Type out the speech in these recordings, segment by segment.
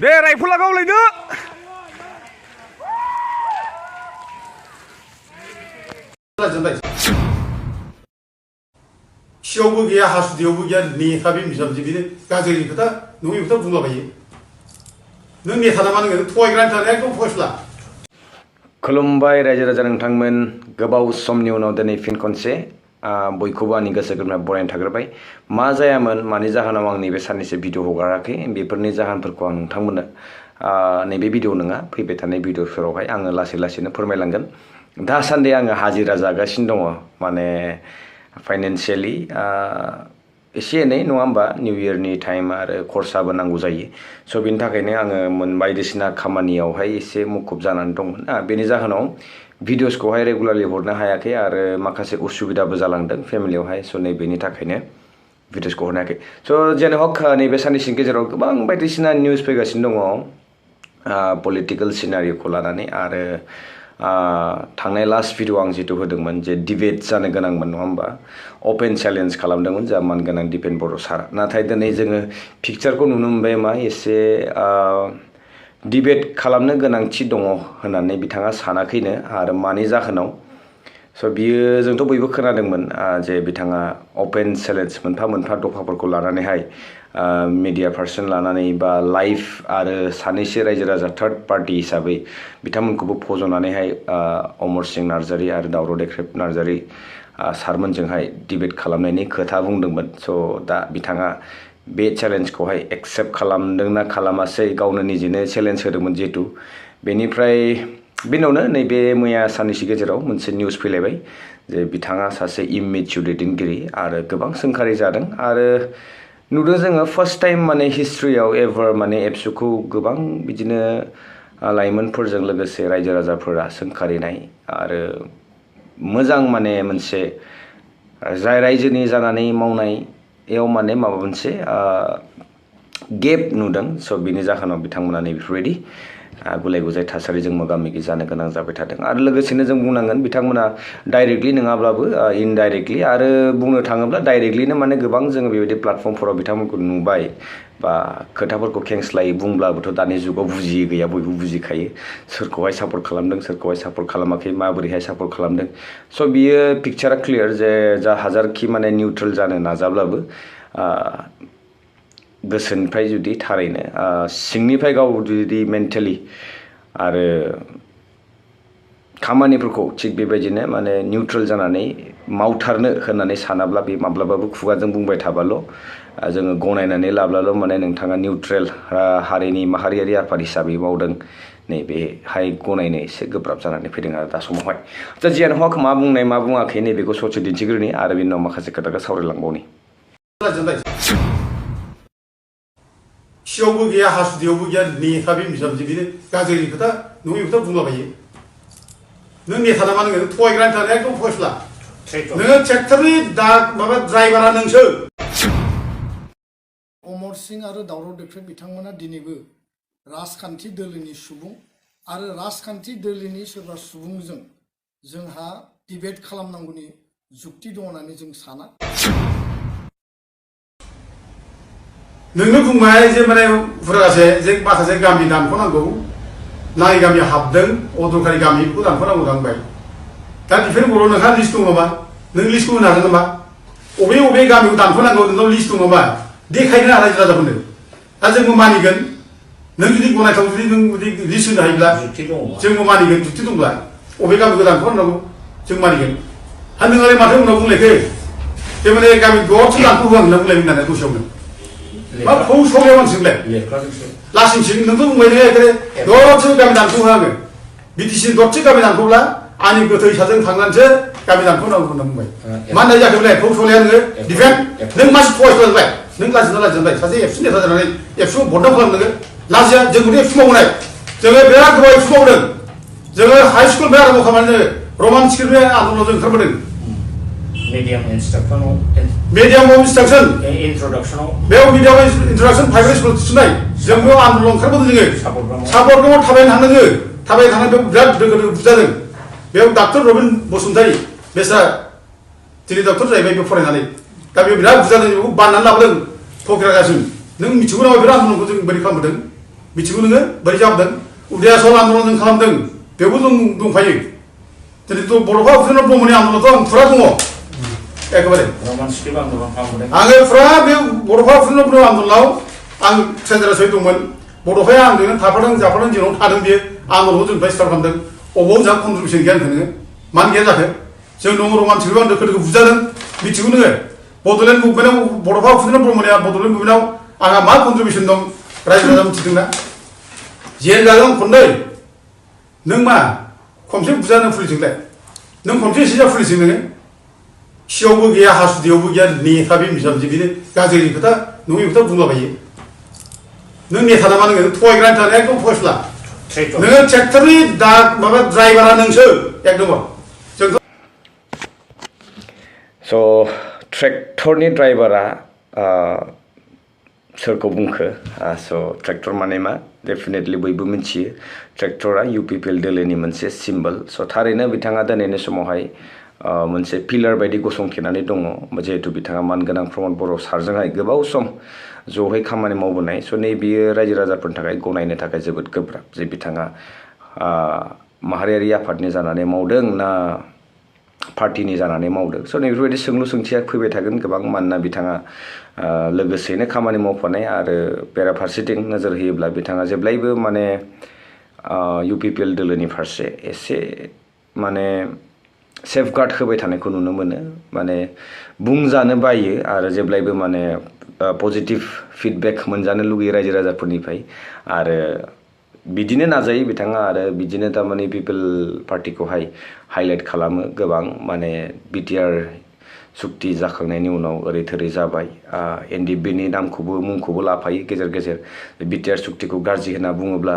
दे राइफला गावलायनो सियावबो गैया हासुदैयावबो गैया नेता बे बिजाबजों बिनो गाज्रि खोथा नङै खोथा बुंलाबायो नों नेता नामा नोङो थगायग्रानि थाखाय एकदम फयस्ला खुलुमबाय रायजो राजा नोंथांमोन गोबाव समनि उनाव दिनै फिन खनसे बयखौबो आंनि गोसो गोरबोनिफ्राय बरायनो थाग्रोबाय मा जायामोन मानि जाहोनाव आं नैबे साननैसो भिडिअ हगाराखै बेफोरनि जाहोनफोरखौ आं नोंथांमोननो नैबे भिडिअ नङा फैबाय थानाय भिडिअफोरावहाय आङो लासै लासैनो फोरमायलांगोन दासान्दि आङो हाजिरा जागासिनो दङ माने फाइनान्सियेलि एसे एनै नङा होमबा निउ इयारनि टाइम आरो खरसाबो नांगौ जायो स' बिनि थाखायनो आङो बायदिसिना खामानियावहाय एसे मुखुब जानानै दंमोन बेनि जाहोनाव भिडिअसखौहाय रेगुलारलि हरनो हायाखै आरो माखासे उसुबिदाबो जालांदों फेमिलियावहाय स' नैबेनि थाखायनो भिडिअसखौ हरनो हायाखै स' जेने हक नैबे साननैसोनि गेजेराव गोबां बायदिसिना निउस फैगासिनो दङ पलिटिकेल सिनारिय'खौ लानानै आरो थांनाय लास्ट भिडिअ आं जितु होदोंमोन जे डिबेट जानो गोनांमोन नङा होमबा अपेन चेलेन्ज खालामदोंमोन जा मानगोनां दिपेन बर' सारा नाथाय दिनै जोङो पिक्चारखौ नुनो मोनबाय मा एसे डिबेट खालामनो गोनांथि दङ होननानै बिथाङा सानाखैनो आरो मानि जाहोनाव स' बियो जोंथ' बयबो खोनादोंमोन जे बिथाङा अपेन चेलेन्ज मोनफा मोनफा दफाफोरखौ लानानैहाय मिडिया पार्सन लानानै बा लाइभ आरो सानैसो रायजो राजा थार्ड पार्टि हिसाबै बिथांमोनखौबो फज'नानैहाय अमर सिं नार्जारि आरो दावराव देख्रेब नार्जारि सारमोनजोंहाय डिबेट खालामनायनि खोथा बुंदोंमोन स' दा बिथाङा बे चेलेन्जखौहाय एक्सेप्ट खालामदोंना खालामासै गावनो निजेनो चेलेन्ज होदोंमोन जिहेतु बेनिफ्राय बेनावनो नैबे मैया साननैसो गेजेराव मोनसे निउस फैलायबाय जे बिथाङा सासे इमेच्युर दैदेनगिरि आरो गोबां सोंखारि जादों आरो नुदों जोङो फार्स्ट टाइम माने हिस्ट्रियाव एभार माने एबसुखौ गोबां बिदिनो लाइमोनफोरजों लोगोसे रायजो राजाफोरा सोंखारिनाय आरो मोजां माने मोनसे जाय रायजोनि जानानै मावनायाव माने माबा मोनसे गेप नुदों स' बिनि जाहोनाव बिथांमोना नैबेफोरबायदि गुलाय गुजाय थासारिजों मोगा मोगि जानो गोनां जाबाय थादों आरो लोगोसेनो जों बुंनांगोन बिथांमोना डाइरेक्टलि नङाब्लाबो इनडाइरेक्टलि आरो बुंनो थाङोब्ला डाइरेक्टलिनो माने गोबां जोङो बेबायदि प्लेटफर्मफोराव बिथांमोनखौ नुबाय बा खोथाफोरखौ खेंस्लायै बुंब्लाबोथ' दानि जुगाव बुजियै गैया बयबो बुजिखायो सोरखौहाय सापर्ट खालामदों सोरखौहाय सापर्ट खालामाखै माबोरैहाय सापर्ट खालामदों स' बियो पिक्चारा क्लियार जे जा हाजारखि माने निउट्रेल जानो नाजाब्लाबो गोसोनिफ्राय जुदि थारैनो सिंनिफ्राय गाव जुदि मेन्टेलि आरो खामानिफोरखौ थिग बेबायदिनो माने निउट्रेल जानानै मावथारनो होननानै सानाब्ला बे माब्लाबाबो खुगाजों बुंबाय थाबाल' जोङो गनायनानै लाब्लाल' माने नोंथाङा निउट्रेल हारिनि माहारियारि आफाद हिसाबै मावदों नैबेहाय गनायनो एसे गोब्राब जानानै फैदों आरो दा समावहाय दा जियानो हक मा बुंनाय मा बुङाखै नैबेखौ ससे दिन्थिग्रोनि आरो बेनि उनाव माखासे खोथाखौ सावरायलांबावनि सियावबो गैया हासुदैयावबो गैया नेता बे बिजाबजों बिनो गाज्रि खोथा नङै खोथा बुंलाबायो नों नेता नामा नोङो थगायग्रानि थाखाय एकदम फयस्ला नोङो ट्रेक्टरनि माबा ड्राइभारा नोंसो अमर सिं आरो दावराव देख्रेब बिथांमोना दिनैबो राजखान्थि दोलोनि सुबुं आरो राजखान्थि दोलोनि सोरबा सुबुंजों जोंहा डिबेट खालामनांगौनि जुक्ति दं होननानै जों साना नोंनो बुंबाय जे माने फुरागासे जे माखासे गामि दानख'नांगौ नाङै गामियाव हाबदों अदरखारि गामिखौ दानख'नांगौ होनबाय दा बेफोर बर' नोंहा लिस्ट दं नामा नों लिस्टखौ होनो हागोन नामा अबे अबे गामिखौ दानख'नांगौ नोंनाव लिस्ट दं नामा देखायनो रायजो राजाफोरनो दा जोंबो मानिगोन नों जुदि गनायथाव जुदि नों जुदि लिस्ट होनो हायोब्ला जोंबो मानिगोन जुक्ति दंब्ला अबे गामिखौ दानख'नांगौ जों मानिगोन आरो नोंलाय माथो उनाव बुंलायखो बे माने गामि दरसे दानख'होआ होनना बुंलायगोन होननानै दसेयावनो मा फौसौलायाव मानसिलाय लासिंसिं नोंथ' बुंबाय नोङो दरसे गामि दानख'होआ आङो बिटिसि दरसे गामि दानख'ब्ला आंनि गोथै साजों थांनानैसो गामि दानख'नांगौ होनना बुंबाय मा होननाय जाखो बेलाय फौसौलाया नोङो डिफेन्ड नों मानसि फरायसा जाबाय नों लाजिबाय सासे एबसु नेता जानानै एबसु बदनाम खालाम नोङो लाजिया जोंखौथ' एबसु मावनाय जोङो बिराद गोबाव एबसु मावदों जोङो हाइ स्कुल बे आरम्भ खालामनानै जोङो रमान स्क्रिप्टनि आन्दलनाव जों ओंखारबोदों medium instruction introduction बेयाव medium introduction प्राइभेट स्कुल थिसननाय जों बेयाव आन्दलन ओंखारबोदों जोङो सापर्ट दङ थाबायनो थांनाङो थाबायनो थांनानै बेयाव बिराद दोगो बुजादों बेयाव डाक्टर रबिन बसुमतारी बेस्रा दिनै डक्टर जाहैबाय बे फरायनानै दा बेयाव बिराद बुजादों बेखौ बाननानै लाबोदों फकिरागासिम नों मिथिगौ नामा बिराद आन्दलनखौ जों बोरै खालामबोदों मिथिगौ नोङो बोरै जाबोदों उदया सल आन्दलन जों खालामदों बेबो दंफायो दिनैथ' बड'फा उपेन्द्र ब्रह्मनि आन्दलनथ' आं फुरा दङ एकेबारे Roman script आन्दलन खालामदों आङो फुरा बे बड'फा उपेन्द्र ब्रह्म आन्दलनाव आं सेन्टाराव सही दंमोन बड'फाया आंजोंनो थाफादों जाफादों जेराव थादों बियो आन्दलनखौ जोंनिफ्राय स्टार्ट खालामदों अबाव जोंहा कन्ट्रिबिउसन गैया होनखो नोङो मानो गैया जाखो जों दङ रमान स्क्रिप्टआव आं दोखो दोखो बुजादों मिथिगौ नोङो बड'लेण्ड मुभमेन्टआव बड'फा उपेन्द्र ब्रह्मनिया बड'लेण्ड मुभमेन्टआव आंहा मा कन्ट्रिबिउसन दं रायजो राजा मिथिदोंना जेन जागोन खननै नों मा खनसे बुजानो पुलिसजोंलाय नों खनसे एसे जा पुलिसजों नोङो खियावबो गैया हासुदैयावबो गैया नेता बे मिसाबजि बेनो गाज्रि खोथा नङि खोथा बुंलाबायो नों नेता नामा नोङो थगायग्रानि थानाय एकदम फयस्ला नोङो ट्रेक्टरनि दा माबा ड्राइभारा नोंसो एकदम जोंथ' स' ट्रेक्टरनि ड्राइभारा सोरखौ बुंखो स' ट्रेक्टर माने मा डेफिनेटलि बयबो मिथियो ट्रेक्टरा UPPL दोलोनि मोनसे सिम्बल स' थारैनो बिथाङा दिनैनि समावहाय मोनसे पिलार बायदि गसंथेनानै दङ जिहेतु बिथाङा मानगोनां प्रमद बर' सारजोंहाय गोबाव सम ज'है खामानि मावबोनाय स' नै बियो रायजो राजाफोरनि थाखाय गनायनो थाखाय जोबोद गोब्राब जे बिथाङा माहारियारि आफादनि जानानै मावदों ना पार्टिनि जानानै मावदों स' नैबेफोरबायदि सोंलु सोंथिया फैबाय थागोन गोबां मानोना बिथाङा लोगोसेनो खामानि मावफानाय आरो बेराफारसेथिं नोजोर होयोब्ला बिथाङा जेब्लायबो माने UPPL दोलोनि फारसे एसे माने सेफगार्ड होबाय थानायखौ नुनो मोनो माने बुंजानो बायो आरो जेब्लायबो माने पजिटिभ फिडबेक मोनजानो लुगैयो रायजो राजाफोरनिफ्राय आरो बिदिनो नाजायो बिथाङा आरो बिदिनो थारमाने पिपल पार्टिखौहाय हाइलाइट खालामो गोबां माने BTR सुक्ति जाखांनायनि उनाव ओरै थोरै जाबाय NDBनि नामखौबो मुंखौबो लाफायो गेजेर गेजेर BTR सुक्तिखौ गाज्रि होनना बुङोब्ला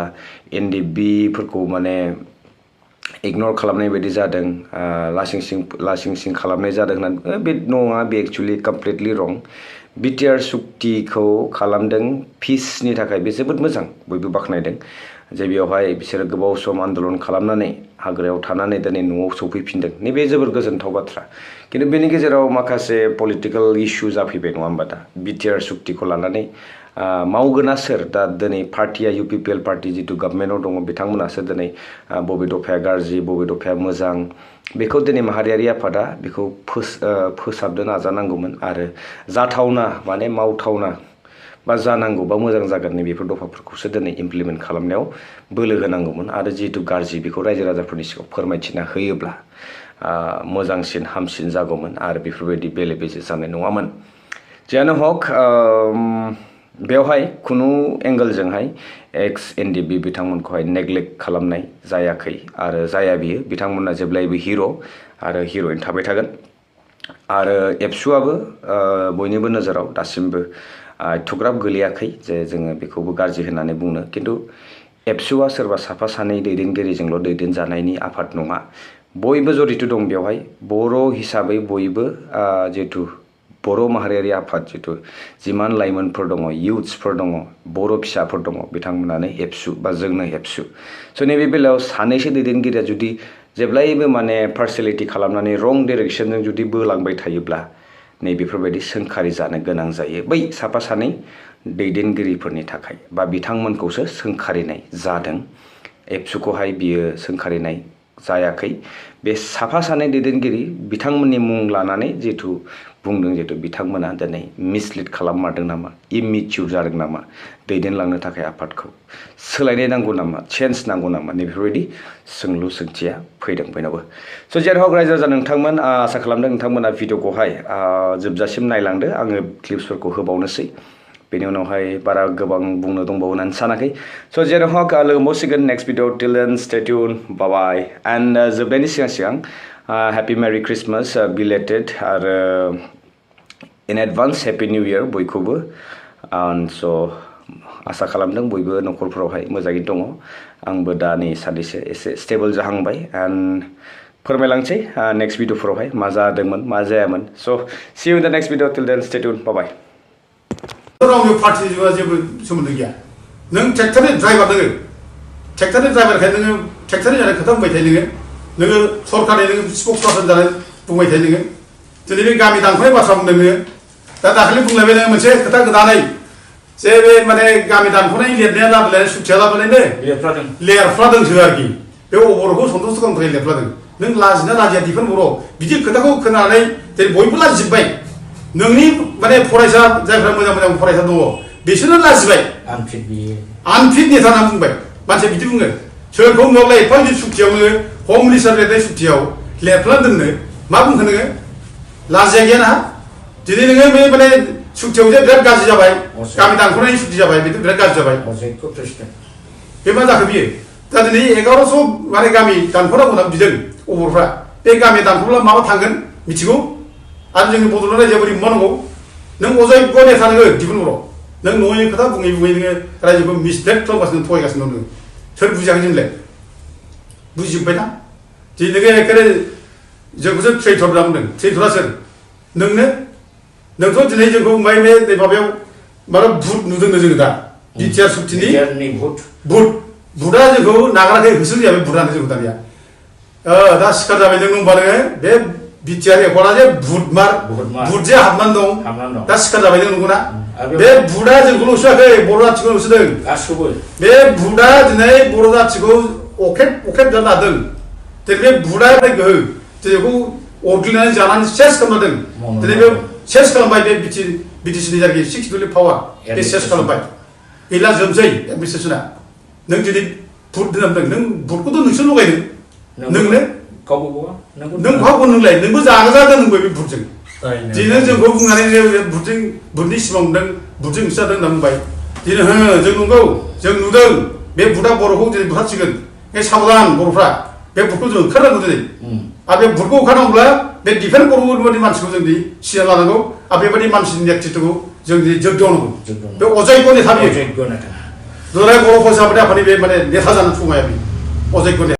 NDBफोरखौ माने इगनर खालामनाय बायदि जादों लासिं सिं खालामनाय जादों होननानै बे नङा बे एक्चुअलि कमप्लिटलि रं BTR सुक्तिखौ खालामदों पिसनि थाखाय बे जोबोद मोजां बयबो बाख्नायदों जे बेयावहाय बिसोरो गोबाव सम आन्दलन खालामनानै हाग्रायाव थानानै दिनै न'आव सफैफिनदों नैबे जोबोद गोजोनथाव बाथ्रा खिन्थु बेनि गेजेराव माखासे पलिटिकेल इस्यु जाफैबाय नङा होमबा दा BTR सुक्तिखौ लानानै मावगोना सोर दा दिनै पार्टिया UPPL पार्टि जितु गभर्नमेन्टआव दङ बिथांमोनासो दिनै बबे दफाया गाज्रि बबे दफाया मोजां बेखौ दिनै माहारियारि आफादा बेखौ फोसाबनो नाजानांगौमोन आरो जाथावना माने मावथावना बा जानांगौ बा मोजां जागोन नै बेफोर दफाफोरखौसो दिनै इमप्लिमेन्ट खालामनायाव बोलो होनांगौमोन आरो जिहेतु गाज्रि बेखौ रायजो राजाफोरनि सिगाङाव फोरमायथिना होयोब्ला मोजांसिन हामसिन जागौमोन आरो बेफोरबायदि बेले बेजे जानाय नङामोन जियानो हक बेवहाय खुनु एंगलजोंहाय एक्स NDB बिथांमोनखौहाय नेग्लेक्ट खालामनाय जायाखै आरो जाया बियो बिथांमोना जेब्लायबो हिर' आरो हिर'इन थाबाय थागोन आरो एबसुआबो बयनिबो नोजोराव दासिमबो एथ'ग्राब गोलैयाखै जे जोङो बेखौबो गाज्रि होननानै बुंनो खिन्थु एबसुआ सोरबा साफा सानै दैदेनगिरिजोंल' दैदेनजानायनि आफाद नङा बयबो जडित दं बेवहाय बर' हिसाबै बयबो जिहेतु बर' माहारियारि आफाद जितु जिमान लाइमोनफोर दङ इउथ्सफोर दङ बर' फिसाफोर दङ बिथांमोनानो एबसु बा जोंनो एबसु स' नैबे बेलायाव सानैसो दैदेनगिरिया जुदि जेब्लायबो माने पार्सियेलिटि खालामनानै रं डिरेक्सनजों जुदि बोलांबाय थायोब्ला नै बेफोरबायदि सोंखारि जानो गोनां जायो बै साफा सानै दैदेनगिरिफोरनि थाखाय बा बिथांमोनखौसो सोंखारिनाय जादों एबसुखौहाय बियो सोंखारिनाय जायाखै बे साफा सानै दैदेनगिरि बिथांमोननि मुं लानानै जिहेतु बुंदों जिहेतु बिथांमोना दिनै मिसलिड खालाममारदों नामा इमिच्युर जादों नामा दैदेनलांनो थाखाय आफादखौ सोलायनाय नांगौ नामा चेन्ज नांगौ नामा नैबेफोरबायदि सोंलु सोंथिया फैदों बयनावबो स' जेराव हक रायजो राजा नोंथांमोन आसा खालामदों नोंथांमोना भिडिअखौहाय जोबजासिम नायलांदो आङो क्लिप्सफोरखौ होबावनोसै बेनि उनावहाय बारा गोबां बुंनो दंबावो होननानै सानाखै स' जेराव हक लोगो मोनसिगोन next video till then stay tune bye and जोबनायनि सिगां हेपि मेरि क्रिसमास बिलेटेड आरो in advance happy new year बयखौबो स' आसा खालामदों बयबो न'खरफोरावहाय मोजाङै दङ आंबो दा नै सानैसो एसे स्टेबल जाहांबाय एन्ड फोरमायलांसै नेक्स्ट भिडिअफोरावहाय मा जादोंमोन मा जायामोन so' see you in the next video till then stay tune bye रावनिबो पार्टिजों जेबो सोमोन्दो गैया नों ट्रेक्टरनि ड्राइभार नोङो ट्रेक्टरनि ड्राइभारखाय नोङो ट्रेक्टरनि जानाय खोथा बुंबाय थायो नोङो सरकारनि नोङो स्पक्स पार्सन जानाय बुंबाय थायो दिनै बे गामि दानख'नाय बाथ्रा बुंदों नोङो दा दाखालि बुंलायबाय नोङो मोनसे खोथा गोदानै जे बे माने गामि दानख'नाय लिरनाया लाबोलाय सुखिया लाबोलायनो लिरफ्लादों लेरफ्लादोंसो आरोखि बे अबरखौ सन्थुस्ट खालामनो थाखाय लेरफ्लादों नों लाजिना लाजिया दिफोर बर' बिदि खोथाखौ खोनानै दिनै बयबो लाजिजोब्बाय नोंनि माने फरायसा जायफ्रा मोजां मोजां फरायसा दङ बिसोरनो लाजिबाय आनफिट बियो आनफिट नेता होनना बुंबाय मानसिया बिदि बुङो सोरखौ नुवाब्ला एफा गिदिर सुक्तियावनो हम मिनिस्टार लिरनाय सुक्तियाव लेरफ्ला दोननो मा बुंखो नोङो लाजिया गैया ना दिनै नोङो बे माने सुक्तियाव जे बिराद गाज्रि जाबाय गामि दानख'नायनि सुक्ति जाबाय बेथ' बिराद गाज्रि जाबाय अजयखौ प्रेसिडेन्ट बे मा जाखो बियो दा दिनै 1100 माने गामि दानख'नांगौ होनना बिदों अबरफ्रा बे गामि दानख'ब्ला माबा थांगोन मिथिगौ आरो जोंनि बड'लेण्ड रायजोआ बोरै मावनांगौ नों अजयज्ञ नेता नोङो दिहुन बर' नों नङै खोथा बुङै बुङै नोङो रायजोखौ मिसलेट खालामगासिनो थगायगासिनो दं नोङो सोर बुजियाखै जोंलाय बुजिजोब्बायना दिनै नोङो एखेबारे जोंखौसो ट्रेइटर होनना बुंदों ट्रेइटरा सोर नोंनो नोंथ' दिनै जोंखौ बुंबाय बे माबायाव माबा भुट नुदोंनो जोङो दा बिटिआर सुक्तिनि भुटआ जोंखौ नागाराखै होसोन जाबाय भुटआनो जोंखौ दानिया दा सिखार जाबाय नों होनबा नोङो बे बिटिआर एकर्डआ जे भुट जे हाबनानै दं दा सिखार जाबाय नों नंगौना बे भुटआ जोंखौल' होसोआखै बर' जाथिखौ होसोदों गासैबो बे भुटआ दिनै बर' जाथिखौ अखेब जानो हादों दिनै बे भुटआ गोहो दिनैखौ अरग्लिनानै जानानै सेस खालामदों दिनै बे सेस खालामबाय बे बिटिसिनि जायगायाव 6 बिलियन पावार बे सेस खालामबाय गैला जोबसै एडमिनिस्ट्रेसना नों दिनै भुट दोनदों नों भुटखौथ' नोंसोर लगायदों नोंनो नों भावखौ नोंलाय नोंबो जागोजादों नोंबो बे भुटजों दिनै जोंखौ बुंनानै भुटनि सिमां नुदों भुटजों होसोजादों होनना बुंबाय दिनै जों नंगौ जों नुदों बे भुटआ बर'खौ दिनै बुथारसिगोन बे साबधान बर'फ्रा बे भुटखौ जों ओंखारनांगौ दिनै आरो बे भुटखौ ओंखारनांगौब्ला बे डिफेन्ड बर'बादि मानसिखौ जों सिना लानांगौ आरो बेबायदि मानसिनि नेतृत्वखौ जों जग्य होनांगौ बे अजयज्ञ नेता बियो दुलाराय बर' फरायसा आफादनि बे माने नेता जानो थुमाया बे अजयज्ञ नेता